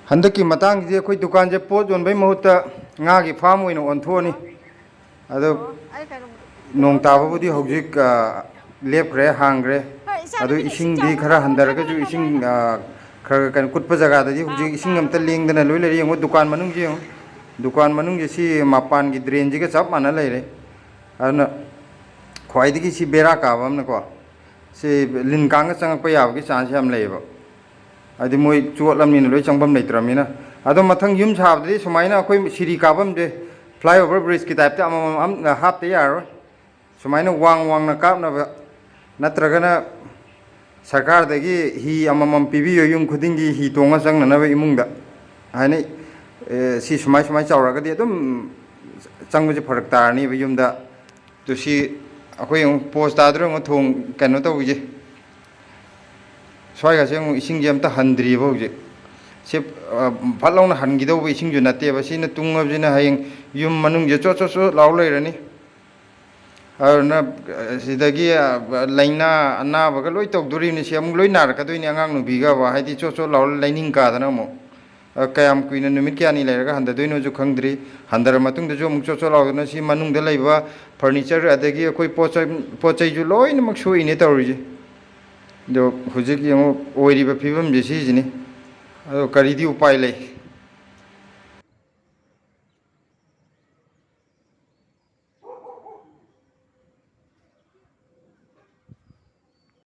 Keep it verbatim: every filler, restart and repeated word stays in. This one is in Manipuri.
ꯍꯟꯗꯛꯀꯤ ꯃꯇꯥꯡꯁꯤꯗꯤ ꯑꯩꯈꯣꯏ ꯗꯨꯀꯥꯟꯁꯦ ꯄꯣꯠ ꯌꯣꯟꯕꯩ ꯃꯍꯨꯠꯇ ꯉꯥꯒꯤ ꯐꯥꯔꯝ ꯑꯣꯏꯅ ꯑꯣꯟꯊꯣꯛꯑꯅꯤ꯫ ꯑꯗꯣ ꯅꯣꯡ ꯇꯥꯕꯕꯨꯗꯤ ꯍꯧꯖꯤꯛ, ꯑ, ꯂꯦꯞꯈ꯭ꯔꯦ, ꯍꯥꯡꯈ꯭ꯔꯦ꯫ ꯑꯗꯣ ꯏꯁꯤꯡꯗꯤ ꯈꯔ ꯍꯟꯊꯔꯒꯁꯨ ꯏꯁꯤꯡ, ꯑ, ꯈꯔ ꯈꯔ ꯀꯩꯅꯣ ꯀꯨꯠꯄ ꯖꯒꯥꯗꯗꯤ ꯍꯧꯖꯤꯛ ꯏꯁꯤꯡ ꯑꯝꯇ ꯂꯦꯡꯗꯅ ꯂꯣꯏ ꯂꯩꯔꯦ꯫ ꯌꯦꯡꯉꯣ, ꯗꯨꯀꯥꯟ ꯃꯅꯨꯡꯁꯦ ꯌꯦꯡꯉꯣ꯫ ꯗꯨꯀꯥꯟ ꯃꯅꯨꯡꯁꯦ ꯁꯤ ꯃꯄꯥꯟꯒꯤ ꯗ꯭ꯔꯦꯟꯁꯤꯒ ꯆꯞ ꯃꯥꯟꯅ ꯂꯩꯔꯦ꯫ ꯑꯗꯨꯅ ꯈ꯭ꯋꯥꯏꯗꯒꯤ ꯁꯤ ꯕꯦꯔꯥ ꯀꯥꯕ ꯑꯃꯅꯀꯣ, ꯁꯤ ꯂꯤꯟ ꯀꯥꯡꯒ ꯆꯪꯉꯛꯄ ꯌꯥꯕꯒꯤ ꯆꯥꯟꯁ ꯌꯥꯝ ꯂꯩꯌꯦꯕ꯫ ꯍꯥꯏꯗꯤ ꯃꯣꯏ ꯆꯣꯠꯂꯝꯅꯤꯅ ꯂꯣꯏ ꯆꯪꯐꯝ ꯂꯩꯇ꯭ꯔꯕꯅꯤꯅ꯫ ꯑꯗꯣ ꯃꯊꯪ ꯌꯨꯝ ꯁꯥꯕꯗꯗꯤ ꯁꯨꯃꯥꯏꯅ ꯑꯩꯈꯣꯏ ꯁꯤꯔꯤ ꯀꯥꯐꯝꯁꯦ, flyover bridgeꯀꯤ typeꯇ ꯑꯃꯃꯝ ꯑꯝ-, ꯍꯥꯞꯇ ꯌꯥꯔꯔꯣꯏ꯫ ꯁꯨꯃꯥꯏꯅ ꯋꯥꯡ ꯋꯥꯡꯅ ꯀꯥꯞꯅꯕ, ꯅꯠꯇ꯭ꯔꯒꯅ ꯁꯔꯀꯥꯔꯗꯒꯤ ꯍꯤ ꯑꯃꯃꯝ ꯄꯤꯕꯤꯌꯣ, ꯌꯨꯝ ꯈꯨꯗꯤꯡꯒꯤ ꯍꯤ ꯇꯣꯡꯉ ꯆꯪꯅꯅꯕ ꯏꯃꯨꯡꯗ ꯍꯥꯏꯅ꯫ ꯑꯦ, ꯁꯤ ꯁꯨꯃꯥꯏ ꯁꯨꯃꯥꯏ ꯆꯥꯎꯔꯛꯑꯒꯗꯤ ꯑꯗꯨꯝ ꯆꯪꯕꯁꯦ ꯐꯔꯛ ꯇꯥꯔꯅꯤꯕ ꯌꯨꯝꯗ꯫ ꯑꯗꯨ ꯁꯤ ꯑꯩꯈꯣꯏ ꯑꯃꯨꯛ post ꯇꯥꯗ꯭ꯔꯣ, ꯑꯃꯨꯛ ꯊꯣꯡ ꯀꯩꯅꯣ ꯇꯧꯕꯁꯦ꯫ ꯁ꯭ꯋꯥꯏꯒꯁꯦ ꯑꯃꯨꯛ ꯏꯁꯤꯡꯁꯦ ꯑꯝꯇ ꯍꯟꯗ꯭ꯔꯤꯕ ꯍꯧꯖꯤꯛ꯫ ꯁꯤ, ꯑ, ꯐꯠ ꯂꯥꯎꯅ ꯍꯟꯈꯤꯗꯧꯕ ꯏꯁꯤꯡꯁꯨ ꯅꯠꯇꯦꯕ꯫ ꯁꯤꯅ ꯇꯨꯡꯉꯕꯁꯤꯅ ꯍꯌꯦꯡ ꯌꯨꯝ ꯃꯅꯨꯡꯁꯦ ꯆꯣꯠ ꯆꯣꯠ ꯆꯣꯠ ꯂꯥꯎ ꯂꯩꯔꯅꯤ꯫ ꯑꯗꯨꯅ, ꯑ, ꯁꯤꯗꯒꯤ, ꯑ, ꯂꯥꯏꯅꯥ ꯑꯅꯥꯕꯒ ꯂꯣꯏ ꯇꯧꯗꯣꯔꯤꯕꯅꯤ꯫ ꯁꯤ ꯑꯃꯨꯛ ꯂꯣꯏ ꯅꯥꯔꯛꯀꯗꯣꯏꯅꯤ ꯑꯉꯥꯡ ꯅꯨꯕꯤꯒꯕ, ꯍꯥꯏꯗꯤ ꯆꯣꯠ ꯆꯣꯠ ꯂꯥꯎꯔ ꯂꯥꯏꯅꯤꯡ ꯀꯥꯗꯅ ꯑꯃꯨꯛ꯫ ꯑ, ꯀꯌꯥꯝ ꯀꯨꯏꯅ, ꯅꯨꯃꯤꯠ ꯀꯌꯥꯅꯤ ꯂꯩꯔꯒ ꯍꯟꯊꯗꯣꯏꯅꯣꯁꯨ ꯈꯪꯗ꯭ꯔꯤ꯫ ꯍꯟꯊꯔ ꯃꯇꯨꯡꯗꯁꯨ ꯑꯃꯨꯛ ꯆꯣꯠ ꯆꯣꯠ ꯂꯥꯎꯗꯅ ꯁꯤ ꯃꯅꯨꯡꯗ ꯂꯩꯕ furniture ꯑꯗꯒꯤ ꯑꯩꯈꯣꯏ ꯄꯣꯠ ꯆꯩ, ꯄꯣꯠ ꯆꯩꯁꯨ ꯂꯣꯏꯅꯃꯛ ꯁꯣꯛꯏꯅꯦ ꯇꯧꯔꯤꯁꯦ꯫ ꯑꯗꯣ ꯍꯧꯖꯤꯛ ꯌꯦꯡꯉꯨ, ꯑꯣꯏꯔꯤꯕ ꯐꯤꯕꯝꯁꯦ ꯁꯤꯁꯤꯅꯤ꯫ ꯑꯗꯣ ꯀꯔꯤꯗꯤ ꯎꯄꯥꯏ ꯂꯩ?